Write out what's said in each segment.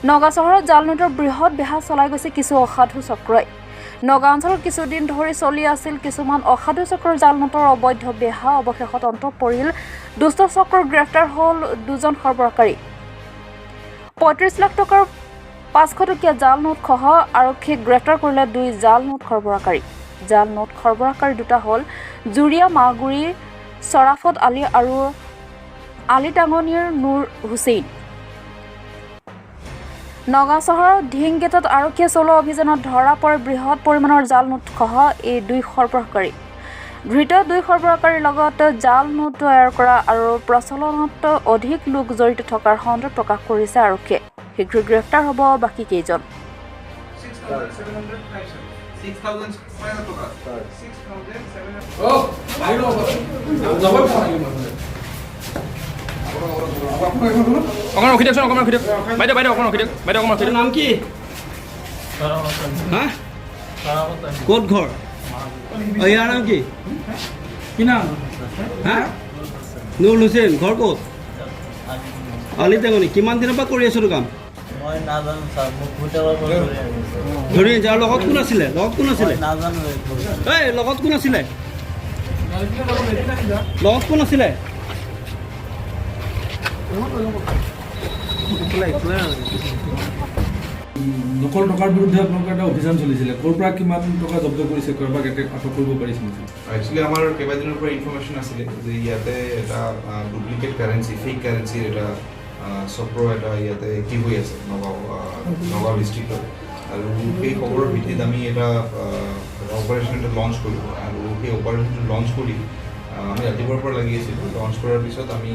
নগাঁও চহৰত জাল নোটৰ বৃহৎ বেহা চলাই গৈছে কিছু অসাধু চক্ৰই। নগাঁও অঞ্চলত কিছুদিন ধৰি চলি আছিল কিছুমান অসাধু চক্ৰৰ জাল নোটৰ অবৈধ বেহা। অৱশেষত অন্ত পৰিল দুষ্ট চক্ৰৰ, গ্ৰেপ্তাৰ হ'ল দুজন সৰবৰাহকাৰী। 35 লাখ টকাৰ 500 টকীয়া জাল নোটসহ আৰক্ষীয়ে গ্ৰেপ্তাৰ কৰিলে দুই জাল নোট সৰবৰাহকাৰী। জাল নোট সৰবৰাহকাৰী দুটা হ'ল জুৰীয়া মাহগুৰিৰ চৰাফত আলী আৰু আলিটাঙনিৰ নুৰ হুছেইন। নগাঁও চহৰৰ ঢিং গেটত আৰক্ষীয়ে চলোৱা অভিযানত ধৰা পৰে বৃহৎ পৰিমাণৰ জাল নোটসহ এই দুই সৰবৰাহকাৰী। ধৃত দুই সৰবৰাহকাৰীৰ লগত জাল নোট তৈয়াৰ কৰা আৰু প্ৰচলনত অধিক লোক জড়িত থকাৰ সন্দেহ প্ৰকাশ কৰিছে আৰক্ষীয়ে। শীঘ্ৰে গ্ৰেপ্তাৰ হ'ব বাকী কেইজন। 6,705, sir. 6,000 টকা। 6,700. যাবই পৰা নাই মানুহে। অকণমান ৰখি দিয়কচোন, অকণমান ৰখি দিয়ক। বাইদেউ, বাইদেউ, অকণমান ৰখি দিয়ক। বাইদেউ, অকণমান ৰখি দিয়ক। নাম কি? হা, ক'ত ঘৰ? অ, ইয়াৰ নাম কি? কি নাম? হা, নুৰ হুছেইন। ঘৰ ক'ত? আলিটেঙনি। কিমান দিনৰ পৰা কৰি আছো এইটো কাম? মই নাজানো ছাৰ, মোক হোটেলৰ পৰা ধৰি আনিছে। ধৰি আনিছে। আৰু লগত কোন আছিলে? লগত কোন আছিলে? মই নাজানো একো। এই, লগত কোন আছিলে? লগত কোন আছিলে? ইফালে, ইফালে। নকল টকাৰ বিৰুদ্ধে আপোনালোকৰ এটা অভিযান চলিছিলে। ক'ৰ পৰা কিমান টকা জব্দ কৰিছে? কাৰোবাক আটক কৰিব পাৰিছে নেকি? একচুৱেলি আমাৰ কেইবাদিনৰ পৰা ইনফৰমেশ্যন আছিলে যে ইয়াতে এটা ডুপ্লিকেট কাৰেঞ্চি, ফেক কাৰেঞ্চিৰ এটা চক্ৰ এটা ইয়াতে এক্টিভ হৈ আছে নগাঁও ডিষ্ট্ৰিক্টত। আৰু সেই খবৰৰ ভিত্তিত আমি এটা অপাৰেশ্যন এটা লঞ্চ কৰিলোঁ। আৰু সেই অপাৰেশ্যনটো লঞ্চ কৰি আমি ৰাতিপুৱাৰ পৰা লাগি আছিলোঁ। লঞ্চ কৰাৰ পিছত আমি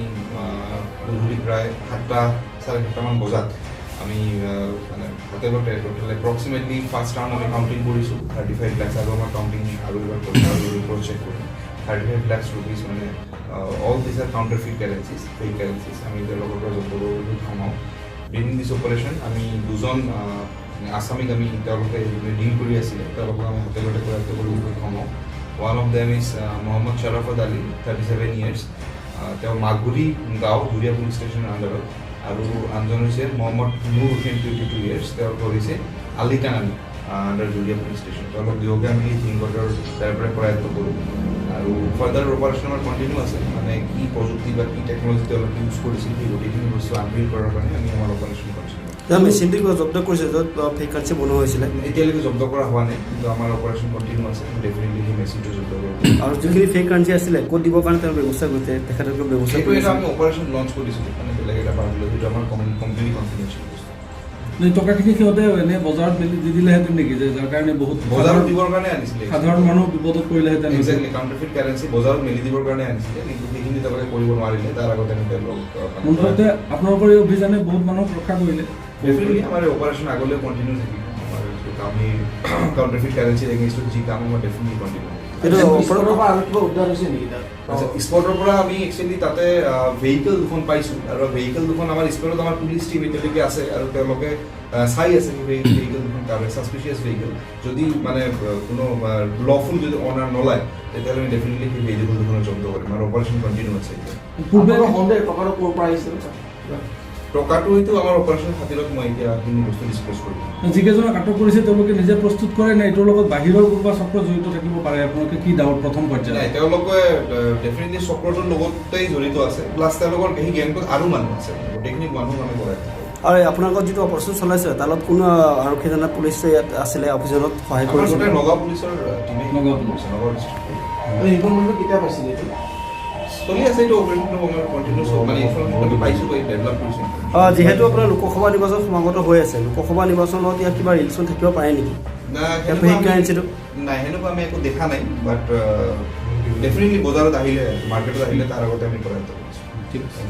গধূলি প্ৰায় 7টা, 7:30মান বজাত আমি মানে হাতে টোটেল এপ্ৰক্সিমেটলি ফাৰ্ষ্ট ৰাউণ্ড আমি কাউণ্টিং কৰিছোঁ 35 লাখছ। আৰু আমাৰ কাউণ্টিং আৰু এবাৰ কৰিম আৰু ৰিপৰ্ট চেক কৰিম। 35 লাখছ ৰুপিজ, মানে all these are counterfeit currencies, fake currencies, আমি তেওঁলোকৰ পৰা জব্দ কৰিবলৈ সক্ষম হওঁ। ডিউৰিং দিছ অপাৰেশ্যন আমি দুজন আছামীক আমি, তেওঁলোকে ডিল কৰি আছিলে, তেওঁলোকক আমি হোটেলতে কৰায়ত্ব কৰিবলৈ সক্ষম হওঁ। One of them is Mohammad Sharafat Ali, 37 years. তেওঁ মাগুৰি গাঁও, জুৰীয়া পুলিচ ষ্টেচনৰ আণ্ডাৰত। আৰু আনজন হৈছে মহম্মদ নুৰ হুছেইন, 22 ইয়াৰ্ছ। তেওঁ হৈছে আলিটাঙানি, আণ্ডাৰ জুৰীয়া পুলিচ ষ্টেচন। তেওঁলোক দুয়োকে আমি ঢিংগটৰ তাৰ পৰা কৰায়ত্ব কৰোঁ। আৰু ফাৰ্ডাৰ অপাৰেশ্যন আমাৰ কণ্টিনিউ আছে। মানে কি প্ৰযুক্তি বা কি টেকন'লজি তেওঁলোকে ইউজ কৰিছিল, সেই গোটেইখিনি বস্তু আনভিল কৰাৰ কাৰণে আমি আমাৰ অপাৰেশ্যন কণ্টিনিউ। মেচিনটো কিবা জব্দ কৰিছে, য'ত ফেক কাৰেঞ্চি বনোৱা হৈছিলে? এতিয়ালৈকে জব্দ কৰা হোৱা নাই, কিন্তু আমাৰ অপাৰেশ্যন কণ্টিনিউ আছে। আমি ডেফিনেটলি সেই মেচিনটো জব্দ কৰিব। আৰু যিখিনি ফেক কাৰেঞ্চি আছিলে, ক'ত দিবৰ কাৰণে তেওঁ ব্যৱস্থা কৰিছে, তেখেতলোকে ব্যৱস্থা সেইটো কৰিছে? এটা আমি অপাৰেশ্যন লঞ্চ কৰিছিলোঁ, মানে বেলেগ এটা পাৰ্ট, সেইটো আমাৰ কমপ্লিটলি কনফিডেঞ্চিয়েল বস্তু। এই টকাখিনি সিহঁতে এনে বজাৰত মেলি দি দিলেহেঁতেন নেকি, যে যাৰ কাৰণে বহুত বজাৰত দিবৰ কাৰণে আনিছিলে। সাধাৰণ মানুহ বিপদত পৰিলেহেঁতেন? একজেক্টলি, কাউণ্টাৰফিট কাৰেঞ্চি বজাৰত মেলি দিবৰ কাৰণে আনিছিলে, কিন্তু সেইখিনি তেওঁলোকে কৰিব নোৱাৰিলে। তাৰ আগতে আমি তেওঁলোক মুঠতে আপোনালোকৰ এই অভিযানে বহুত মানুহক ৰক্ষা কৰিলে। ডেফিনেটলি, আমাৰ এই অপাৰেশ্যন আগলৈও কণ্টিনিউ থাকিব। আমাৰ যিটো কাম, এই কাউণ্টাৰফিট কাৰেঞ্চিৰ এগেইনষ্টত যি কাম, আমাৰ ডেফিনেটলি কণ্টিনিউ। এইটো আচ্ছা, স্পটৰ পৰা আমি একচুৱেলি তাতে ভেহিকেল দুখন পাইছোঁ। আৰু ভেহিকেল দুখন আমাৰ স্পটত আমাৰ পুলিচ টিম এতিয়ালৈকে আছে আৰু তেওঁলোকে চাই আছে সেই ভেহিকেল দুখন কাৰ, ছাছপিচিয়াছ ভেহিকেল। যদি মানে কোনো লফুল যদি অনাৰ নোলায়, তেতিয়াহ'লে আমি ডেফিনেটলি সেই ভেহিকেল দুখনৰ জব্দ কৰিম। আৰু অপাৰেশ্যন কণ্টিনিউ আছে এতিয়া। পূৰ্বে টকাটো হয়তো আমাৰ অপাৰেশ্যন খাতিৰত মই এতিয়া সেইখিনি বস্তু ডিছক্ল'জ কৰিম। যিকেইজনক আটক কৰিছে, তেওঁলোকে নিজে প্ৰস্তুত কৰে নে এইটোৰ লগত বাহিৰৰ কোনোবা চক্ৰ জড়িত থাকিব পাৰে? আপোনালোকে কি ডাউট প্ৰথম পৰ্যায়ত? নাই, তেওঁলোকে ডেফিনেটলি চক্ৰটোৰ লগতেই জড়িত আছে। প্লাছ তেওঁলোকৰ সেই গেংটোত আৰু মানুহ আছে। গোটেইখিনি মানুহ আমি কৰাই আৰু আপোনালোকৰ যিটো অপাৰেশ্যন চলাইছে, তাৰ লগত কোনো আৰক্ষী থানা, পুলিচ ইয়াত আছিলে, অভিযানত সহায় আমাৰ কৰিছে? গোটেই নগাঁও পুলিচৰ টিমে। নগাঁও পুলিচ। নগাঁও ডিষ্ট্ৰিক্ট। কেতিয়া পাইছিলে এইটো? চলি আছে এইটো অপাৰেশ্যনটো আমাৰ কণ্টিনিউ, মানে ইনফৰমেশ্যন আমি পাইছোঁ, এই ডেভেলপ কৰিছোঁ। যিহেতু আপোনাৰ লোকসভা নিৰ্বাচন সমাগত হৈ আছে, লোকসভা নিৰ্বাচনত ইয়াত কিবা ৰিলেশ্যন থাকিব পাৰে নেকি? না। ফেক কাৰেঞ্চিটো? নাই, সেনেকুৱা আমি একো দেখা নাই। বাট ডেফিনেটলি বজাৰত আহিলে, মাৰ্কেটত আহিলে তাৰ আগতে আমি কৰায়ত্ব কৰিছোঁ। ঠিক আছে।